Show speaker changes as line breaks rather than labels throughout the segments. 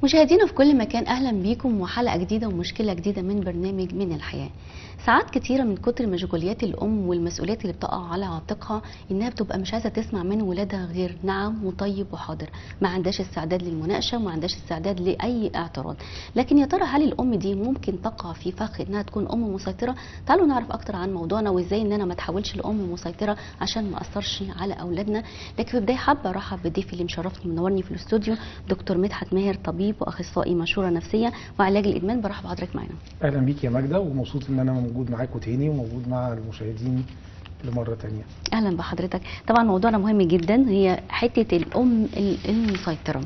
مشاهدينا في كل مكان، اهلا بيكم وحلقه جديدة ومشكلة جديدة من برنامج من الحياة. ساعات كتيرة من كتر مشغوليات الام والمسؤوليات اللي بتقع على عاتقها انها بتبقى مش عايزه تسمع من ولادها غير نعم وطيب وحاضر، ما عندهاش استعداد للمناقشه وما عندهاش استعداد لاي اعتراض. لكن يا ترى هل الام دي ممكن تقع في فخ انها تكون ام مسيطرة؟ تعالوا نعرف اكتر عن موضوعنا وازاي ان انا ما اتحولش لام مسيطرة عشان ما اثرش على اولادنا. لكن في البداية حابة ارحب بالضيف اللي مشرفني ومنورني في الاستوديو، دكتور مدحت ماهر، طبيب واخصائي مشورة نفسية وعلاج الادمان. برحب بحضرتك معانا.
اهلا بيك يا ماجدة، ومبسوط ان انا موجود معاكم تاني وموجود مع المشاهدين لمره تانية.
اهلا بحضرتك. طبعا موضوعنا مهم جدا، هي حتة الام المسيطرة.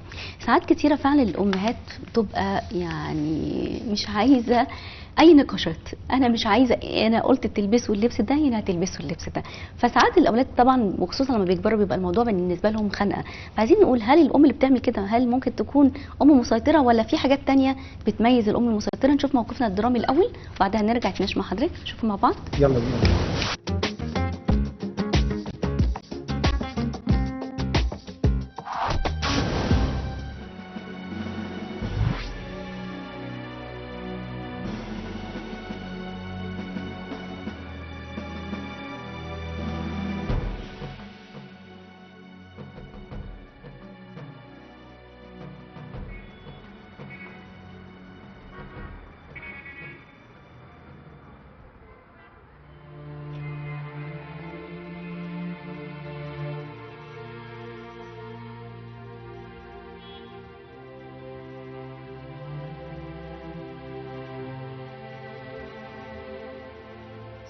ساعات كتيرة فعلا الامهات بتبقى يعني مش عايزه اي نقاشات، انا مش عايزه، انا قلت تلبسوا اللبس ده هنا هتلبسوا اللبس ده. فساعات الاولاد طبعا وخصوصا لما بيكبروا بيبقى الموضوع بالنسبة لهم خنقه. فعايزين نقول هل الام اللي بتعمل كده هل ممكن تكون ام مسيطرة ولا في حاجات تانية بتميز الام المسيطرة؟ نشوف موقفنا الدرامي الاول وبعدها نرجع نتناقش مع حضرتك. نشوفوا مع بعض،
يلا بينا.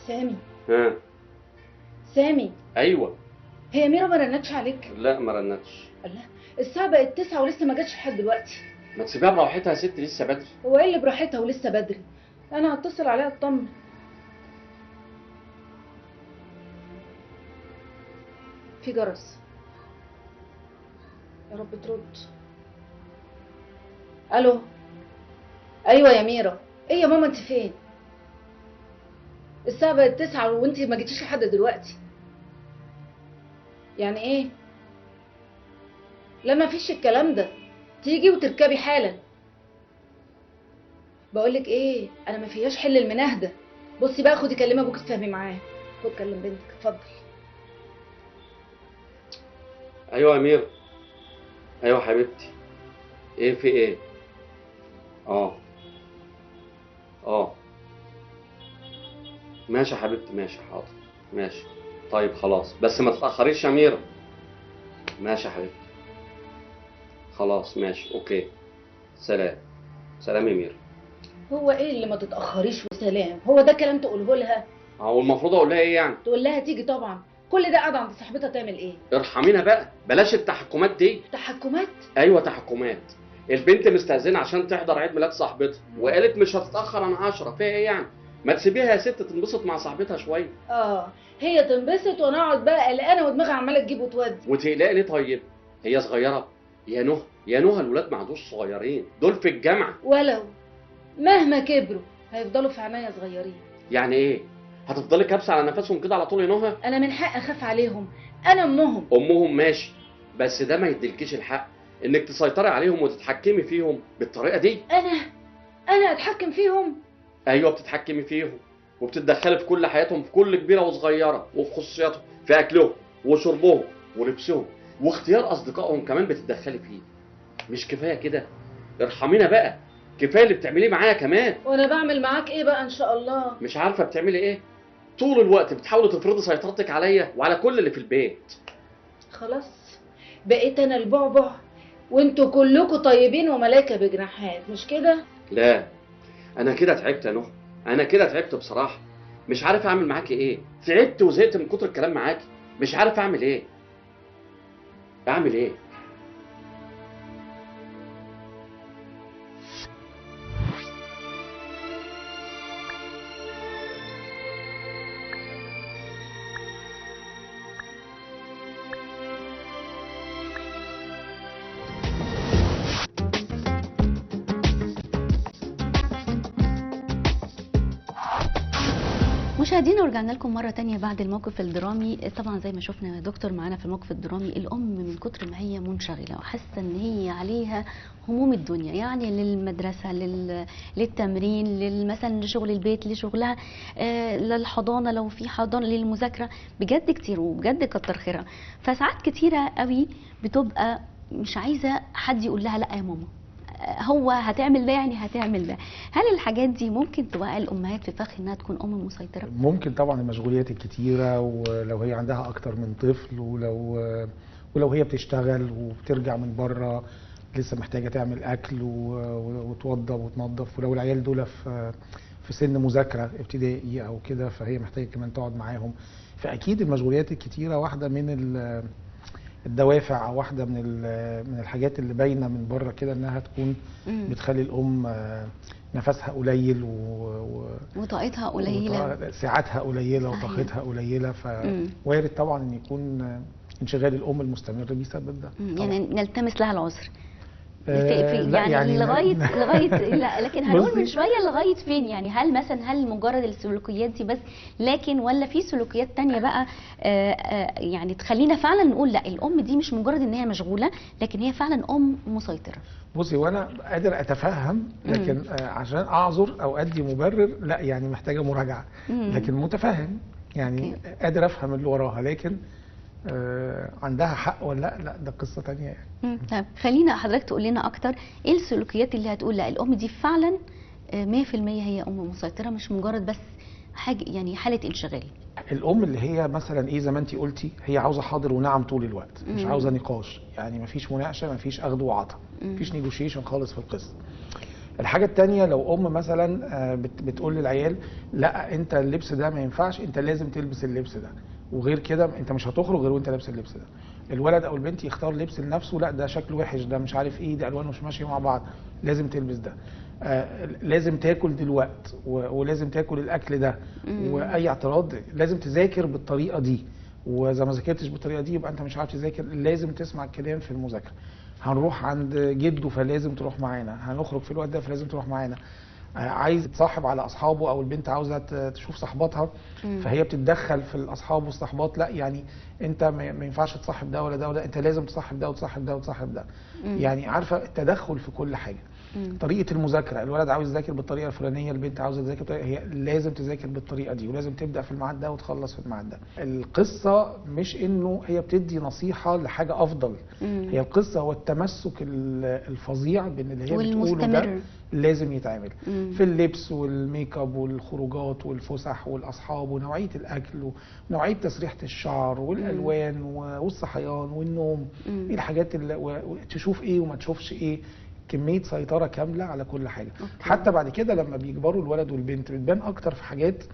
سامي.
ها
سامي.
ايوه.
هي ميرا ما رنتش عليك؟
لا ما رنتش.
الله، الساعة بقت 9 ولسه ما جاتش لحد دلوقتي.
ما تسيبيها براحتها يا ست، لسه بدري.
هو ايه اللي براحتها ولسه بدري؟ انا هتصل عليها اطمن. في جرس، يا رب ترد. الو. ايوه يا ميرا. ايه يا ماما انت فين؟ الساعة بقت 9 وانتي ما جيتيش لحد دلوقتي. يعني ايه؟ لا ما فيش الكلام ده، تيجي وتركبي حالا. بقولك ايه، انا ما فيهاش حل المناهدة. بصي بقى، خدي كلمي ابوك تفهمي معاه. خد كلم بنتك، اتفضل.
ايوه يا ميرا. ايوه حبيبتي. ايه في ايه؟ اه ماشي يا حبيبتي، ماشي، حاضر، ماشي. طيب خلاص، بس ما تتأخريش يا ميرا. ماشي يا حبيبتي، خلاص ماشي، okay، سلام. سلام يا ميرا.
هو ايه اللي ما تتأخريش وسلام؟ هو ده كلام تقوله لها؟
هو المفروض اقول لها ايه يعني؟
تقول لها تيجي طبعا، كل ده قاعدة عند صاحبتها تعمل ايه؟
ارحمينا بقى، بلاش التحكمات دي.
تحكمات؟
ايوه تحكمات. البنت مستأذنة عشان تحضر عيد ميلاد صاحبتها وقالت مش هتتأخر عن 10، فيها ايه يعني؟ ما تسيبيها يا ست تنبسط مع صاحبتها شوية.
هي تنبسط وانا اقعد بقى قلقانة ودماغي عماله تجيب وتودي.
وتقلقي ليه طيب؟ هي صغيرة يا نهى، يا نهى الولاد ما عادوش صغيرين، دول في الجامعة.
ولو مهما كبروا هيفضلوا في عينيا صغيرين.
يعني ايه؟ هتفضلي كابسه على نفسهم كده على طول يا نهى؟
انا من حق اخاف عليهم، انا امهم.
امهم ماشي، بس ده ما يديلكيش الحق انك تسيطري عليهم وتتحكمي فيهم بالطريقة دي.
انا اتحكم فيهم؟
ايوه بتتحكمي فيهم وبتتدخلي في كل حياتهم، في كل كبيرة وصغيره، وفي خصوصياتهم، في اكلهم وشربهم ولبسهم واختيار اصدقائهم كمان بتتدخلي فيه. مش كفاية كده؟ ارحمينا بقى، كفاية اللي بتعمليه معايا كمان.
وانا بعمل معاك ايه بقى ان شاء الله؟
مش عارفه بتعملي ايه؟ طول الوقت بتحاولي تفرضي سيطرتك عليا وعلى كل اللي في البيت.
خلاص بقيت انا البعبع وانتوا كلكم طيبين وملايكه بجناحات، مش كده؟
لا انا كده تعبت يا نهى، انا كده تعبت بصراحة، مش عارف اعمل معاكي ايه، تعبت وزهقت من كتر الكلام معاكي، مش عارف اعمل ايه. اعمل ايه؟
مشاهدينا ورجعنا لكم مرة تانية بعد الموقف الدرامي. طبعا زي ما شفنا يا دكتور معانا في الموقف الدرامي، الأم من كتر ما هي منشغلة وحاسة إن هي عليها هموم الدنيا، يعني للمدرسة، للتمرين، مثلا لشغل البيت، لشغلها، للحضانة لو في حضانة، للمذاكرة، بجد كتير وبجد كتر خيرها. فساعات كتيرة قوي بتبقى مش عايزة حد يقول لها لا يا ماما، هو هتعمل ده يعني هتعمل ده. هل الحاجات دي ممكن توقع الامهات في فخ انها تكون ام مسيطرة؟
ممكن طبعا، المشغوليات الكتيرة، ولو هي عندها اكتر من طفل، ولو هي بتشتغل وبترجع من بره لسه محتاجه تعمل اكل وتوضب وتنظف، ولو العيال دول في سن مذاكرة ابتدائي او كده فهي محتاجه كمان تقعد معاهم. فاكيد المشغوليات الكتيرة واحدة من الدوافع او واحدة من الحاجات اللي باينة من بره كده انها تكون بتخلي الام نفسها قليل
وطاقتها قليله،
ساعاتها قليله وطاقتها قليله. فوارد طبعا ان يكون انشغال الام المستمر بيسبب ده.
يعني نلتمس لها العذر في يعني لغاية لا، لكن هنقول من شوية لغاية فين يعني؟ هل مثلا هل مجرد السلوكيات دي بس، لكن ولا في سلوكيات تانية بقى يعني تخلينا فعلا نقول لا الام دي مش مجرد ان هي مشغولة، لكن هي فعلا ام مسيطرة؟
بصي، وانا قادر اتفهم، لكن عشان اعذر او ادي مبرر لا، يعني محتاجه مراجعه. لكن متفهم يعني، قادر افهم اللي وراها، لكن عندها حق ولا لا، لا ده قصة ثانية يعني.
طيب خلينا حضرتك تقول لنا اكتر ايه السلوكيات اللي هتقول لا الام دي فعلا 100% هي ام مسيطرة، مش مجرد بس حاجة يعني حاله انشغال.
الام اللي هي مثلا ايه، زي ما انت قلتي، هي عاوزه حاضر ونعم طول الوقت، مش عاوزه نقاش، يعني مفيش مناقشة، مفيش اخذ وعطاء، مفيش نيجوشيشن خالص في القصة. الحاجة الثانية، لو ام مثلا بتقول للعيال لا انت اللبس ده ما ينفعش، انت لازم تلبس اللبس ده، وغير كده انت مش هتخرج غير وانت لابس اللبس ده. الولد او البنت يختار لبس لنفسه، لا ده شكله وحش، ده مش عارف ايه، ده الوانه مش ماشية مع بعض، لازم تلبس ده، لازم تاكل دلوقت، ولازم تاكل الاكل ده، واي اعتراض، لازم تذاكر بالطريقة دي، واذا ما ذاكرتش بالطريقة دي يبقى انت مش عارف تذاكر، لازم تسمع الكلام في المذاكرة، هنروح عند جده فلازم تروح معانا، هنخرج في الوقت ده فلازم تروح معانا، عايز تصاحب على اصحابه او البنت عاوزه تشوف صاحباتها فهي بتتدخل في الاصحاب والصحبات، لا يعني انت ما ينفعش تصاحب ده ولا ده ولا، انت لازم تصاحب ده وتصاحب ده وتصاحب ده. يعني عارفه التدخل في كل حاجة. طريقه المذاكرة، الولد عاوز يذاكر بالطريقة الفلانية، البنت عاوزه تذاكر بالطريقة، هي لازم تذاكر بالطريقة دي، ولازم تبدا في الميعاد ده وتخلص في الميعاد ده. القصة مش انه هي بتدي نصيحة لحاجة افضل، هي القصة هو التمسك الفظيع بان اللي هي بتقوله ده لازم يتعمل. في اللبس وال make up والخروجات والفسح والاصحاب ونوعية الاكل ونوعية تسريحه الشعر والالوان والصحيان والنوم، ايه الحاجات اللي تشوف ايه وما تشوفش ايه، كمية سيطرة كاملة على كل حاجة. okay. حتى بعد كده لما بيكبروا الولد والبنت بتبان اكتر في حاجات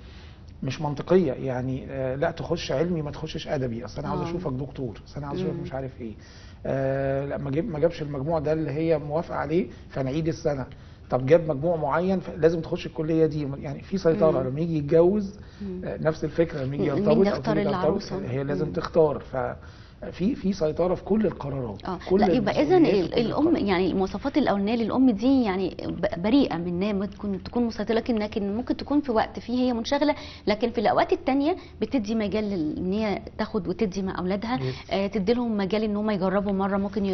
مش منطقية، يعني لا تخش علمي ما تخشش ادبي، اصل انا عاوز اشوفك دكتور، اصل انا عاوز اشوفك مش عارف ايه، لا ما جابش المجموع ده اللي هي موافقة عليه فنعيد السنة، طب جاب مجموع معين لازم تخش الكلية دي، يعني في سيطرة. لما يجي يتجوز نفس الفكرة، لما يجي يرتبط او تيجي ترتبط هي لازم تختار، ففي سيطرة في كل القرارات. كل
لا يبقى اذا الام يعني المواصفات الاولانية للام دي يعني بريئة من انها تكون مسيطرة، لكن ممكن تكون في وقت فيه هي منشغله، لكن في الاوقات الثانية بتدي مجال ان هي تاخد وتدي مع اولادها، تدي لهم مجال ان هم يجربوا مرة، ممكن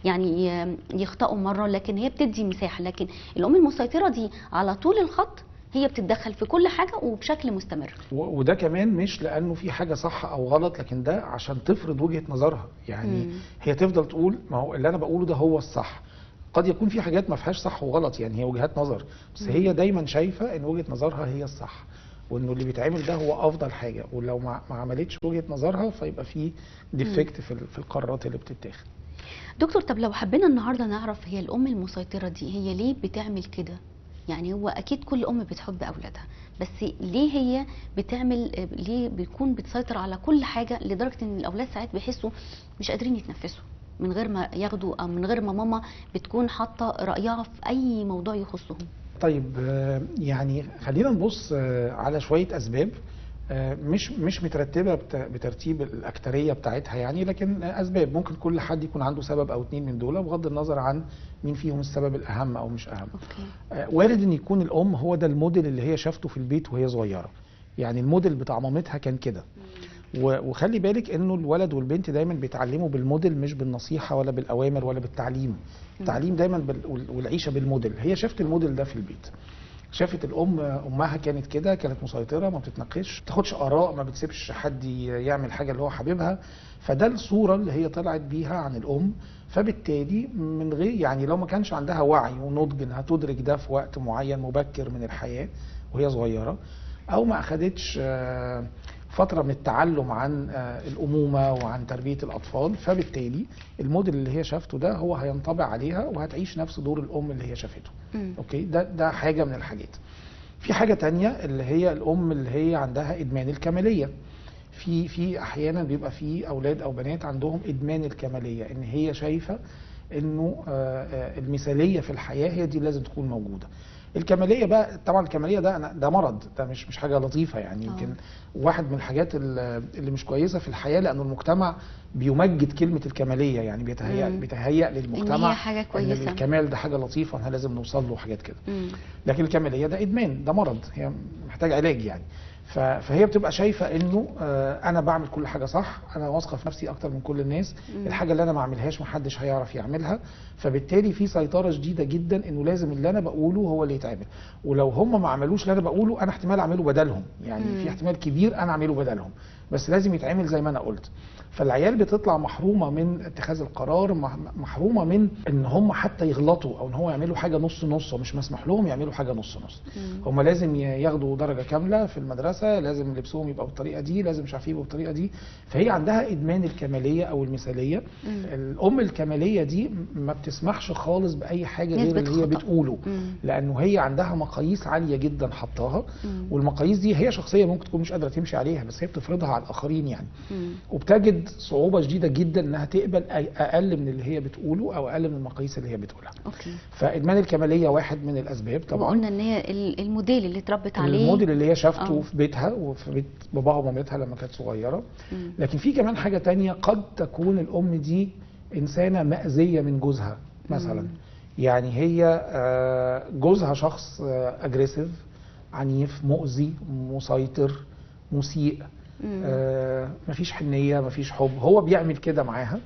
يعني يخطئوا مرة، لكن هي بتدي مساحة. لكن الام المسيطرة دي على طول الخط هي بتتدخل في كل حاجة وبشكل مستمر.
وده كمان مش لأنه في حاجة صح أو غلط، لكن ده عشان تفرض وجهة نظرها، يعني هي تفضل تقول ما هو اللي أنا بقوله ده هو الصح. قد يكون في حاجات ما فيهاش صح وغلط، يعني هي وجهات نظر، بس هي دايما شايفة إن وجهة نظرها هي الصح، وإنه اللي بيتعمل ده هو أفضل حاجة، ولو ما عملتش وجهة نظرها فيبقى في defect في القرارات اللي بتتاخد.
دكتور، طب لو حبينا النهارده نعرف هي الأم المسيطرة دي هي ليه بتعمل كده؟ يعني هو اكيد كل ام بتحب اولادها، بس ليه هي بتعمل، ليه بيكون بتسيطر على كل حاجة لدرجة ان الاولاد ساعات بيحسوا مش قادرين يتنفسوا من غير ما ياخدوا او من غير ما ماما بتكون حاطه رايها في اي موضوع يخصهم؟
طيب يعني خلينا نبص على شوية اسباب مش مترتبة بترتيب الاكترية بتاعتها يعني، لكن اسباب ممكن كل حد يكون عنده سبب او اتنين من دول، بغض النظر عن مين فيهم السبب الاهم او مش اهم. okay. وارد ان يكون الام هو ده الموديل اللي هي شافته في البيت وهي صغيرة، يعني الموديل بتاع مامتها كان كده. وخلي بالك انه الولد والبنت دايما بيتعلموا بالموديل، مش بالنصيحة ولا بالاوامر ولا بالتعليم. التعليم دايما والعيشه بالموديل. هي شافت الموديل ده في البيت، شافت الام، امها كانت كده، كانت مسيطرة، ما بتتناقش، ما بتاخدش اراء، ما بتسيبش حد يعمل حاجة اللي هو حاببها. فده الصورة اللي هي طلعت بيها عن الام. فبالتالي من غير يعني لو ما كانش عندها وعي ونضج انها تدرك ده في وقت معين مبكر من الحياة وهي صغيرة، او ما اخدتش فترة من التعلم عن الامومة وعن تربيه الاطفال، فبالتالي الموديل اللي هي شافته ده هو هينطبع عليها وهتعيش نفس دور الام اللي هي شافته. okay، ده حاجة من الحاجات. في حاجة تانية اللي هي الام اللي هي عندها ادمان الكماليه. في احيانا بيبقى في اولاد او بنات عندهم ادمان الكماليه، ان هي شايفه انه المثالية في الحياة هي دي لازم تكون موجودة. الكماليه بقى، طبعا الكماليه ده مرض، ده مش حاجة لطيفة يعني. يمكن واحد من الحاجات اللي مش كويسة في الحياة، لانه المجتمع بيمجد كلمة الكماليه، يعني بيتهيأ للمجتمع
ان هي حاجة كويسة،
ان الكمال ده حاجة لطيفة وانها لازم نوصل له وحاجات كده. لكن الكماليه ده ادمان، ده مرض، هي محتاج علاج يعني. فهي بتبقى شايفه انه انا بعمل كل حاجة صح، انا واثقة في نفسي اكتر من كل الناس، الحاجة اللي انا ما اعملهاش محدش هيعرف يعملها. فبالتالي في سيطرة شديدة جدا انه لازم اللي انا بقوله هو اللي يتعمل، ولو هم ما عملوش اللي انا بقوله انا احتمال اعمله بدلهم، يعني في احتمال كبير انا اعمله بدلهم، بس لازم يتعمل زي ما انا قلت. فالعيال بتطلع محرومة من اتخاذ القرار، محرومة من ان هم حتى يغلطوا او ان هو يعملوا حاجة نص نص، ومش مسموح لهم يعملوا حاجة نص نص. هم لازم ياخدوا درجه كاملة في المدرسة، لازم لبسهم يبقى بالطريقة دي، لازم مش عارف يبقى بالطريقة دي. فهي عندها ادمان الكماليه او المثالية. الام الكماليه دي ما بتسمحش خالص باي حاجة غير اللي هي بتقوله، لانه هي عندها مقاييس عالية جدا حطاها، والمقاييس دي هي شخصية ممكن تكون مش قادرة تمشي عليها، بس هي بتفرضها على الاخرين يعني. وبتجد صعوبة شديدة جدا انها تقبل اقل من اللي هي بتقوله او اقل من المقاييس اللي هي بتقولها.
okay.
فادمان الكماليه واحد من الاسباب طبعا.
وقلنا ان هي الموديل اللي اتربت عليه،
الموديل اللي هي شافته في بيتها وفي بيت باباها ومامتها لما كانت صغيرة. لكن في كمان حاجة تانية، قد تكون الام دي انسانه مأذية من جوزها مثلا. يعني هي جوزها شخص aggressive، عنيف، مؤذي، مسيطر، مسيء، مفيش حنيه، مفيش حب، هو بيعمل كده معاها.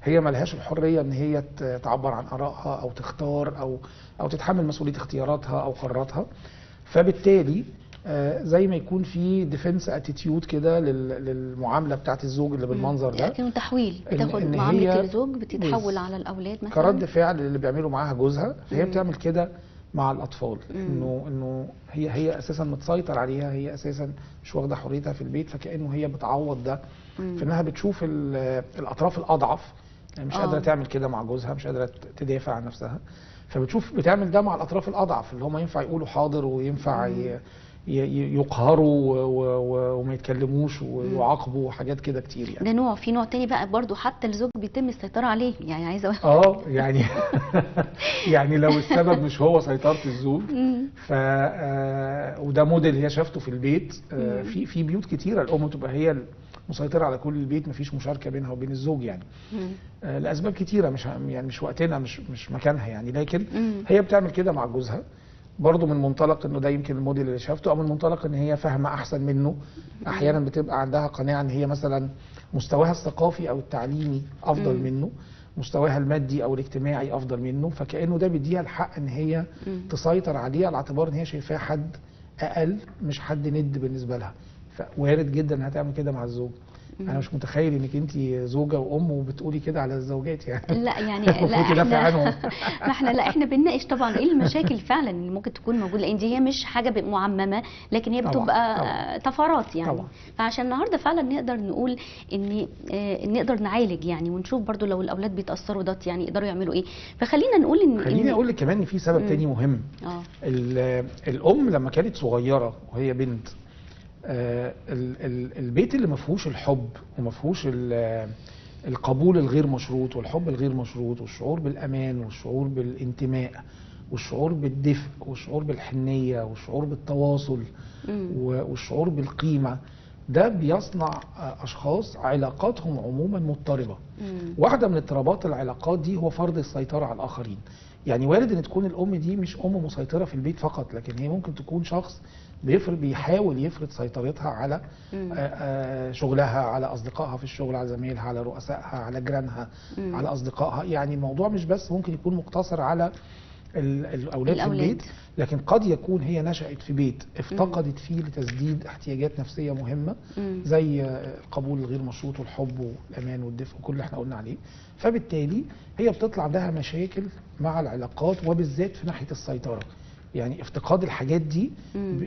هي ملهاش الحرية ان هي تعبر عن ارائها او تختار او تتحمل مسؤولية اختياراتها او قراراتها. فبالتالي زي ما يكون في defense attitude كده للمعامله بتاعت الزوج اللي بالمنظر ده،
لكن تحويل، بتاخد معاملة الزوج بتتحول على الاولاد مثلا
كرد فعل اللي بيعمله معاها جوزها. فهي بتعمل كده مع الاطفال، انه هي اساسا متسيطر عليها، هي اساسا مش واخده حريتها في البيت، فكانه هي بتعوض ده في انها بتشوف الاطراف الاضعف، يعني مش قادرة تعمل كده مع جوزها، مش قادرة تدافع عن نفسها، فبتشوف بتعمل ده مع الاطراف الاضعف اللي هم ينفع يقولوا حاضر وينفع يقهروا وما يتكلموش ويعاقبوا وحاجات كده كتير يعني.
ده نوع. في نوع تاني بقى برضو حتى الزوج بيتم السيطرة عليه، يعني عايزه اقول
يعني يعني لو السبب مش هو سيطرة الزوج، ف وده موديل هي شافته في البيت. في بيوت كتيرة الام تبقى هي المسيطرة على كل البيت، مفيش مشاركة بينها وبين الزوج يعني، لاسباب كتيرة مش يعني مش وقتنا، مش مكانها يعني. لكن هي بتعمل كده مع جوزها برضه من منطلق انه ده يمكن الموديل اللي شافته، او من منطلق ان هي فاهمه احسن منه. احيانا بتبقى عندها قناعة ان هي مثلا مستواها الثقافي او التعليمي افضل منه، مستواها المادي او الاجتماعي افضل منه، فكانه ده بيديها الحق ان هي تسيطر عليه على اعتبار ان هي شايفاه حد اقل، مش حد ند بالنسبة لها. فوارد جدا انها تعمل كده مع الزوج. انا مش متخيل انك انت زوجه وام وبتقولي كده على الزوجات يعني.
لا يعني لا احنا ما احنا لا احنا بنناقش طبعا ايه المشاكل فعلا اللي ممكن تكون موجودة، لان دي هي مش حاجة معممه، لكن هي بتبقى طفرات يعني طبعا. فعشان النهارده فعلا نقدر نقول ان نقدر نعالج يعني، ونشوف برضو لو الاولاد بيتاثروا دوت يعني يقدروا يعملوا ايه. فخلينا نقول ان
خليني اقول لك كمان ان في سبب تاني مهم. الام لما كانت صغيرة وهي بنت، البيت اللي ما فيهوش الحب وما فيهوش القبول الغير مشروط والحب الغير مشروط والشعور بالامان والشعور بالانتماء والشعور بالدفء والشعور بالحنيه والشعور بالتواصل والشعور بالقيمة، ده بيصنع اشخاص علاقاتهم عموما مضطربة. واحدة من اضطرابات العلاقات دي هو فرض السيطرة على الاخرين. يعني وارد ان تكون الام دي مش ام مسيطرة في البيت فقط، لكن هي ممكن تكون شخص بيحاول يفرض سيطرتها على شغلها، على اصدقائها في الشغل، على زمايلها، على رؤسائها، على جيرانها، على اصدقائها. يعني الموضوع مش بس ممكن يكون مقتصر على الاولاد في البيت، لكن قد يكون هي نشأت في بيت افتقدت فيه لتسديد احتياجات نفسية مهمة زي القبول الغير مشروط والحب والأمان والدفء وكل اللي احنا قلنا عليه، فبالتالي هي بتطلع عندها مشاكل مع العلاقات وبالذات في ناحية السيطرة. يعني افتقاد الحاجات دي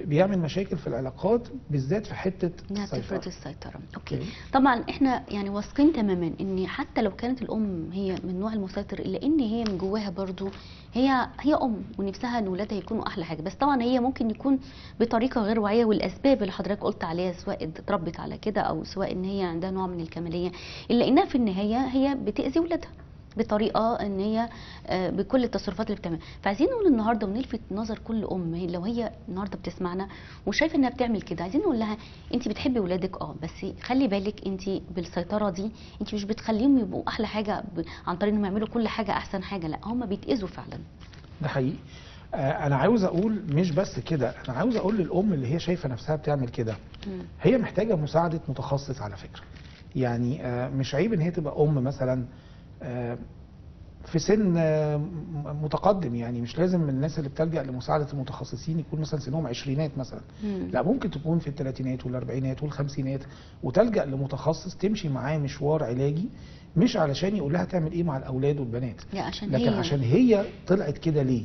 بيعمل مشاكل في العلاقات بالذات في حتة السيطرة.
تفرض السيطرة. okay. طبعا احنا يعني واثقين تماما ان حتى لو كانت الام هي من نوع المسيطر، الا ان هي من جواها برضو هي ام ونفسها ان ولادها يكونوا احلى حاجة، بس طبعا هي ممكن يكون بطريقة غير واعية، والاسباب اللي حضرتك قلت عليها سواء اتربت على كده او سواء ان هي عندها نوع من الكماليه، الا انها في النهاية هي بتاذي ولادها بطريقة ان هي بكل التصرفات اللي بتعملها. فعايزين نقول النهارده ونلفت نظر كل ام لو هي النهارده بتسمعنا وشايفه انها بتعمل كده، عايزين نقول لها انت بتحبي ولادك بس خلي بالك انت بالسيطره دي انت مش بتخليهم يبقوا احلى حاجة عن طريق انهم يعملوا كل حاجة احسن حاجة، لا هم بيتاذوا فعلا.
ده حقيقي. انا عاوز اقول مش بس كده، انا عاوز اقول للام اللي هي شايفه نفسها بتعمل كده هي محتاجه مساعدة متخصص على فكرة. يعني مش عيب ان هي تبقى ام مثلا في سن متقدم، يعني مش لازم الناس اللي بتلجأ لمساعدة المتخصصين يكون مثلا سنهم عشرينات مثلا، لا ممكن تكون في الثلاثينات والاربعينات والخمسينات وتلجأ لمتخصص تمشي معاه مشوار علاجي، مش علشان يقول لها تعمل ايه مع الاولاد والبنات،
عشان
لكن هي عشان هي طلعت كده ليه.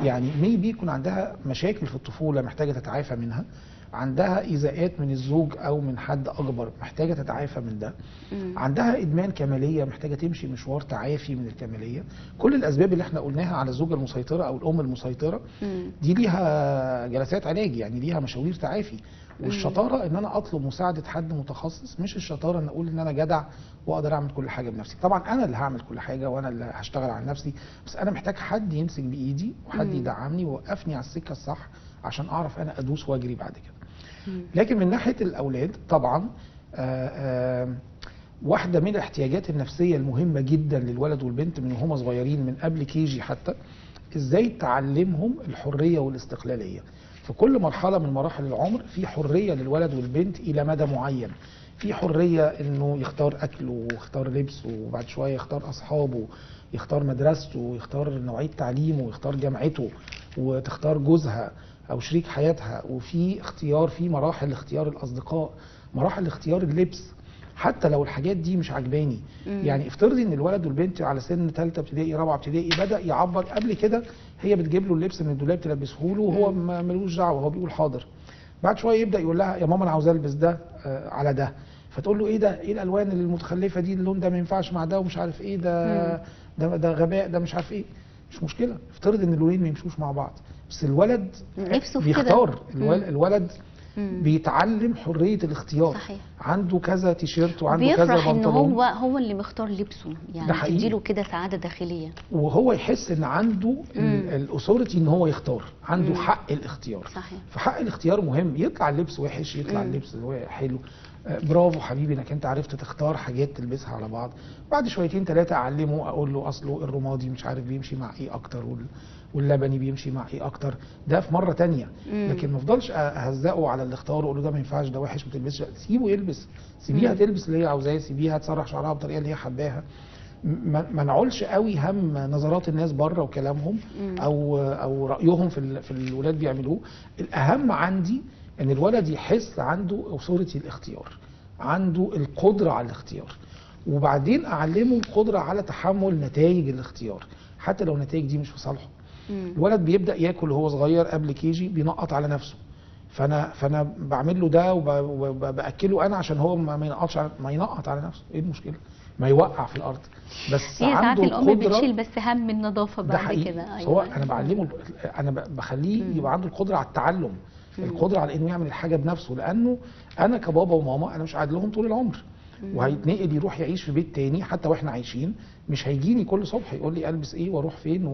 يعني maybe يكون عندها مشاكل في الطفولة محتاجة تتعافى منها، عندها إيذاءات من الزوج أو من حد أكبر محتاجة تتعافى من ده، عندها إدمان كمالية محتاجة تمشي مشوار تعافي من الكمالية. كل الأسباب اللي احنا قلناها على الزوجة المسيطرة أو الأم المسيطرة دي ليها جلسات علاج، يعني ليها مشاوير تعافي. والشطارة إن أنا أطلب مساعدة حد متخصص، مش الشطارة إن أقول إن أنا جدع وأقدر أعمل كل حاجة بنفسي. طبعا أنا اللي هعمل كل حاجة وأنا اللي هشتغل على نفسي، بس أنا محتاج حد يمسك بإيدي وحد يدعمني ويوقفني على السكة الصح عشان أعرف أنا أدوس وأجري بعد كده. لكن من ناحية الأولاد طبعا واحدة من الاحتياجات النفسية المهمة جدا للولد والبنت من وهما صغيرين من قبل كيجي حتى، ازاي تعلمهم الحرية والاستقلالية. في كل مرحلة من مراحل العمر في حرية للولد والبنت إلى مدى معين، في حرية إنه يختار أكله ويختار لبسه، وبعد شوية يختار أصحابه، يختار مدرسته، يختار نوعية تعليمه، يختار جامعته، وتختار جوزها أو شريك حياتها، وفي اختيار في مراحل اختيار الأصدقاء، مراحل اختيار اللبس، حتى لو الحاجات دي مش عجباني. يعني افترضي ان الولد والبنت على سن ثالثة ابتدائي رابعه ابتدائي بدا يعبر، قبل كده هي بتجيب له اللبس من الدولاب تلبسه له وهو ملوش دعوه، هو بيقول حاضر. بعد شوية يبدا يقول لها يا ماما انا عاوز البس ده على ده، فتقول له ايه ده، ايه الالوان المتخلفه دي، اللون ده ما ينفعش مع ده ومش عارف ايه، ده ده ده غباء، ده مش عارف ايه. مش مشكلة، افترض ان اللونين ما يمشوش مع بعض، بس الولد
نفسه
بيختار. الولد بيتعلم حرية الاختيار.
صحيح.
عنده كذا تيشيرت وعنده كذا بنطلون،
بيفرح ان هو اللي مختار لبسه، يعني تديله كده سعادة داخلية،
وهو يحس ان عنده ال authority ان هو يختار، عنده حق الاختيار.
صحيح.
فحق الاختيار مهم، يطلع اللبس وحش، يطلع اللبس حلو، برافو حبيبي انك انت عرفت تختار حاجات تلبسها على بعض. بعد شويتين ثلاثة اعلمه، اقول له اصله الرمادي مش عارف بيمشي مع ايه اكتر، واللبني بيمشي مع ايه اكتر، ده في مرة ثانية. لكن ما افضلش اهزقه على اللي اختاره واقول له ده ما ينفعش، ده وحش، ما تلبسش. سيبه يلبس، سيبيها تلبس اللي هي عاوزاه، سيبيها تسرح شعرها بالطريقة اللي هي حباها. ما نعولش قوي هم نظرات الناس بره وكلامهم او رايهم في الولاد بيعملوه. الاهم عندي ان الولد يحس عنده authority الاختيار، عنده القدرة على الاختيار، وبعدين اعلمه القدرة على تحمل نتائج الاختيار حتى لو النتائج دي مش في صالحه. الولد بيبدا ياكل وهو صغير قبل KG بينقط على نفسه، فانا بعمل له ده وباكله انا عشان هو ما ينقطش، ما ينقط على نفسه، ايه المشكلة؟ ما يوقع في الارض، بس عنده
الام بتشيل بس هم النظافة بعد كده.
ايوه، هو انا بعلمه، انا بخليه يبقى عنده القدرة على التعلم، القدرة على انه يعمل الحاجة بنفسه، لانه انا كبابا وماما انا مش قاعد لهم طول العمر. وهيتنقل يروح يعيش في بيت تاني، حتى واحنا عايشين مش هيجيني كل صبح يقول لي البس ايه واروح فين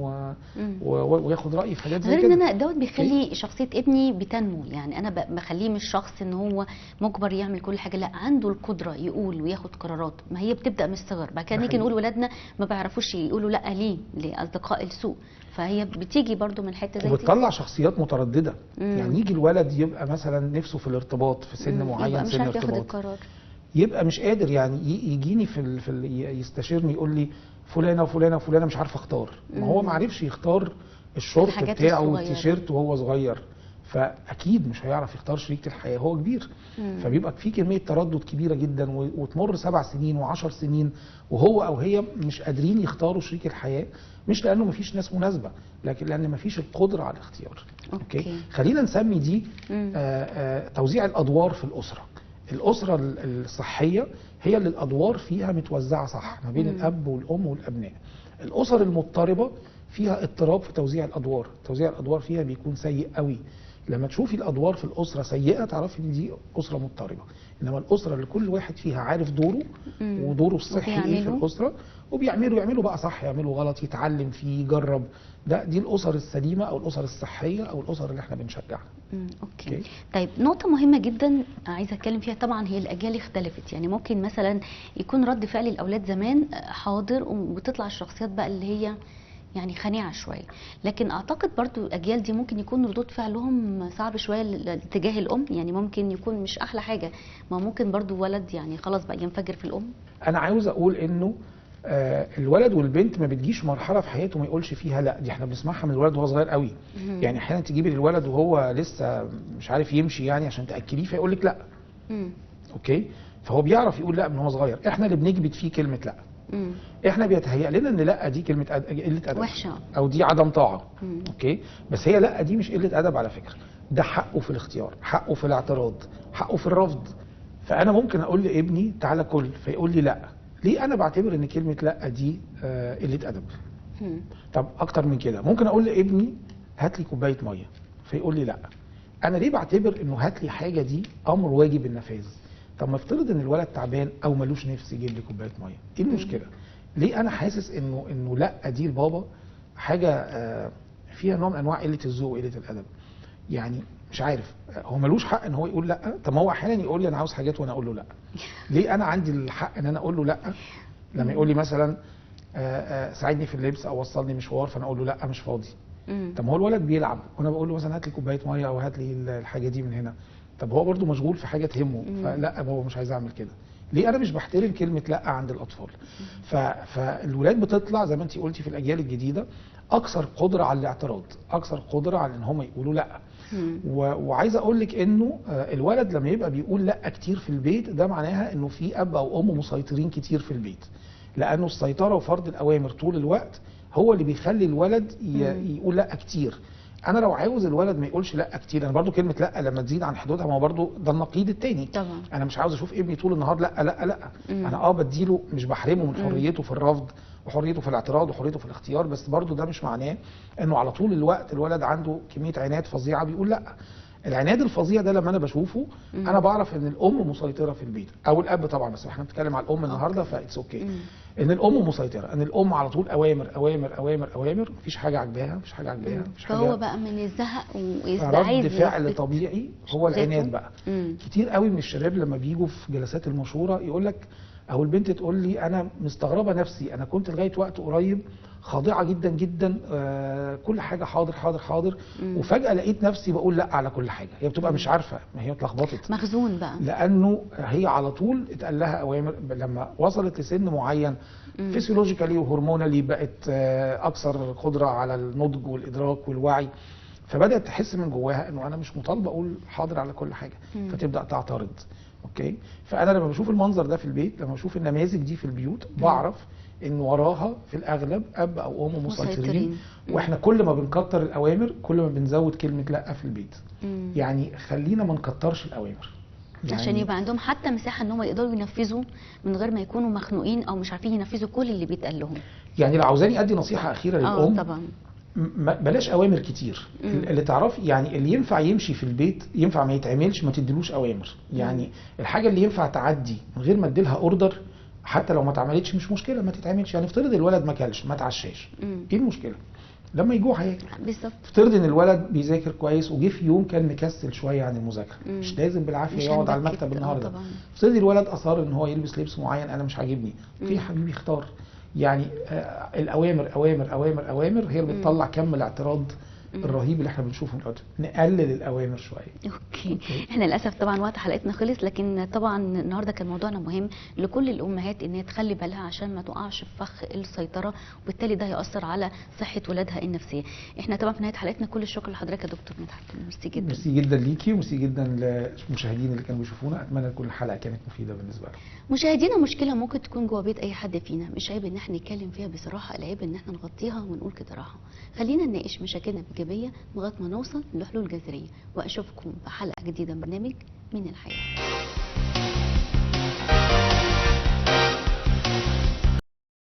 وياخد رايي في حاجات زي كده.
غير ان انا دوت بيخلي شخصية ابني بتنمو، يعني انا بخليه مش شخص ان هو مجبر يعمل كل حاجة، لا عنده القدرة يقول وياخد قرارات. ما هي بتبدا من الصغر، بعد كده نيجي نقول ولادنا ما بيعرفوش يقولوا لا ليه لاصدقاء السوء، فهي بتيجي برضو من حتة زي دي
وبتطلع شخصيات مترددة. يعني يجي الولد يبقى مثلا نفسه في الارتباط في سن معين، سن ارتباط، يبقى مش قادر، يعني يجيني في يستشيرني يقول لي فلانه وفلانه وفلانه مش عارف اختار. ما هو ما عرفش يختار الشورت بتاعه والتيشيرت وهو صغير، فاكيد مش هيعرف يختار شريكه الحياة وهو كبير. فبيبقى في كمية تردد كبيرة جدا، وتمر 7 سنين و10 سنين وهو او هي مش قادرين يختاروا شريك الحياة، مش لانه مفيش ناس مناسبة، لكن لان مفيش القدرة على الاختيار. okay. خلينا نسمي دي توزيع الادوار في الاسرة. الأسرة الصحية هي اللي الأدوار فيها متوزعة صح ما بين الأب والأم والأبناء. الأسر المضطربة فيها اضطراب في توزيع الأدوار، توزيع الأدوار فيها بيكون سيء قوي. لما تشوفي الأدوار في الأسرة سيئة تعرفي إن دي أسرة مضطربة. إنما الأسرة اللي كل واحد فيها عارف دوره ودوره الصحي إيه في الأسرة، وبيعملوا يعملوا بقى صح، يعملوا غلط، يتعلم فيه، يجرب، ده دي الأسر السليمة أو الأسر الصحية أو الأسر اللي احنا بنشجعها.
okay. طيب نقطة مهمة جدا عايزة أتكلم فيها، طبعا هي الأجيال اختلفت، يعني ممكن مثلا يكون رد فعل الأولاد زمان حاضر وبتطلع الشخصيات بقى اللي هي يعني خنيعة شوية، لكن أعتقد برضو الأجيال دي ممكن يكون ردود فعلهم صعب شوية تجاه الأم، يعني ممكن يكون مش أحلى حاجة، ما ممكن برضو ولد يعني خلاص بقى ينفجر في الأم.
أنا عاوز أقول إنه الولد والبنت ما بتجيش مرحلة في حياته ما يقولش فيها لا، دي احنا بنسمعها من الولد وهو صغير قوي. يعني احيانا تجيبي للولد وهو لسه مش عارف يمشي يعني عشان تاكليه فيقول لك لا. okay، فهو بيعرف يقول لا من هو صغير. احنا اللي بنكبت فيه كلمة لا. احنا بيتهيأ لنا ان لا دي كلمة قلة ادب
وحشة
او دي عدم طاعة. okay، بس هي لا دي مش قلة ادب على فكرة، ده حقه في الاختيار، حقه في الاعتراض، حقه في الرفض. فانا ممكن اقول لابني تعالى كل، فيقول لي لا. ليه انا بعتبر ان كلمة لا دي قلة ادب؟ طب اكتر من كده، ممكن اقول لابني هات لي كوباية مية فيقول لي لا. انا ليه بعتبر انه هات لي حاجة دي امر واجب النفاذ؟ طب ما افترض ان الولد تعبان او ملوش نفس يجيب لي كوباية مية، ايه المشكلة؟ ليه انا حاسس انه لا دي البابا حاجة فيها نوع من انواع قلة الذوق وقلة الادب؟ يعني مش عارف، هو ملوش حق ان هو يقول لا؟ طب ما هو احيانا يقول لي انا عاوز حاجات وانا اقول له لا. ليه انا عندي الحق ان انا اقول له لا؟ لما يقول لي مثلا ساعدني في اللبس او وصلني مشوار، فانا اقول له لا مش فاضي. طب ما هو الولد بيلعب وانا بقول له مثلا هات لي كوباية مية او هات لي الحاجة دي من هنا، طب هو برده مشغول في حاجة تهمه، فلا بابا مش عايز اعمل كده. ليه انا مش بحترم كلمة لا عند الاطفال؟ فالولاد بتطلع زي ما انت قلتي في الاجيال الجديدة اكثر قدره على الاعتراض، اكثر قدره على ان هم يقولوا لا. وعايز اقول لك انه الولد لما يبقى بيقول لا كتير في البيت، ده معناها انه في اب او ام مسيطرين كتير في البيت، لانه السيطرة وفرض الاوامر طول الوقت هو اللي بيخلي الولد يقول لا كتير. انا لو عاوز الولد ما يقولش لا كتير، انا برضو كلمة لا لما تزيد عن حدودها ما هو برضو ده النقيض التاني
طبعا.
انا مش عاوز اشوف ابني طول النهار لا لا لا. انا بديله، مش بحرمه من حريته في الرفض وحريته في الاعتراض وحريته في الاختيار، بس برضو ده مش معناه انه على طول الوقت الولد عنده كمية عناد فظيعة بيقول لا. العناد الفظيع ده لما انا بشوفه انا بعرف ان الام مسيطرة في البيت او الاب طبعا، بس احنا بنتكلم على الام النهارده ف it's okay. ان الام مسيطرة، ان الام على طول اوامر اوامر اوامر اوامر، مفيش حاجة عجباها، مفيش حاجة عجباها، مفيش حاجة.
فهو بقى من الزهق
رد فعل طبيعي هو العناد بقى. كتير قوي من الشباب لما بيجوا في جلسات المشورة يقول لك، او البنت تقول لي انا مستغربه نفسي، انا كنت لغاية وقت قريب خاضعة جدا جدا، كل حاجة حاضر حاضر حاضر، وفجاة لقيت نفسي بقول لا على كل حاجة. هي بتبقى مش عارفه، ما هي اتلخبطت،
مخزون بقى،
لانه هي على طول اتقال لها اوامر. لما وصلت لسن معين physiologically و hormonally بقت اكثر قدره على النضج والادراك والوعي، فبدات تحس من جواها انه انا مش مطالبه اقول حاضر على كل حاجة، فتبدا تعترض. okay، فانا لما بشوف المنظر ده في البيت، لما بشوف النماذج دي في البيوت، بعرف ان وراها في الاغلب اب او ام مسيطرين، واحنا كل ما بنكتر الاوامر كل ما بنزود كلمة لا في البيت. يعني خلينا ما نكترش الاوامر،
يعني عشان يبقى عندهم حتى مساحة ان هم يقدروا ينفذوا من غير ما يكونوا مخنوقين او مش عارفين ينفذوا كل اللي بيتقال لهم.
يعني لو عاوزاني ادي نصيحة اخيرة للام،
طبعا،
بلاش اوامر كتير. اللي تعرفي يعني اللي ينفع يمشي في البيت ينفع ما يتعملش، ما تديلوش اوامر. يعني الحاجة اللي ينفع تعدي من غير ما اديلها order، حتى لو ما اتعملتش مش مشكلة، ما تتعملش. يعني افترض الولد ما كلش، ما اتعشاش، ايه المشكلة؟ لما يجوع هياكل.
بالظبط.
افترض ان الولد بيذاكر كويس وجه في يوم كان مكسل شوية عن المذاكرة، مش لازم بالعافية يقعد على المكتب النهارده. افترض الولد اصر ان هو يلبس لبس معين انا مش عاجبني، okay يا حبيبي اختار. يعني الاوامر اوامر اوامر اوامر هي اللي بتطلع كم الاعتراض الرهيب اللي احنا بنشوفه دلوقتي. نقلل الاوامر شوية.
okay. احنا للاسف طبعا وقت حلقتنا خلص، لكن طبعا النهارده كان موضوعنا مهم لكل الامهات ان هي تخلي بالها عشان ما تقعش في فخ السيطرة، وبالتالي ده هيأثر على صحة ولادها النفسية. احنا طبعا في نهاية حلقتنا كل الشكر لحضرتك يا دكتور مدحت، ميرسي جدا.
ميرسي جدا ليكي، وميرسي جدا للمشاهدين اللي كانوا بيشوفونا. اتمنى تكون الحلقة كانت مفيدة بالنسبة لهم.
مشاهدينا، مشكلة ممكن تكون جوه بيت اي حد فينا، مش عيب ان احنا نتكلم فيها بصراحة، العيب ان احنا نغطيها ونقول كده راحة. خلينا نناقش مشاكلنا بإيجابية لغاية ما نوصل لحلول جذرية. وأشوفكم في حلقة جديدة من برنامج من الحياة.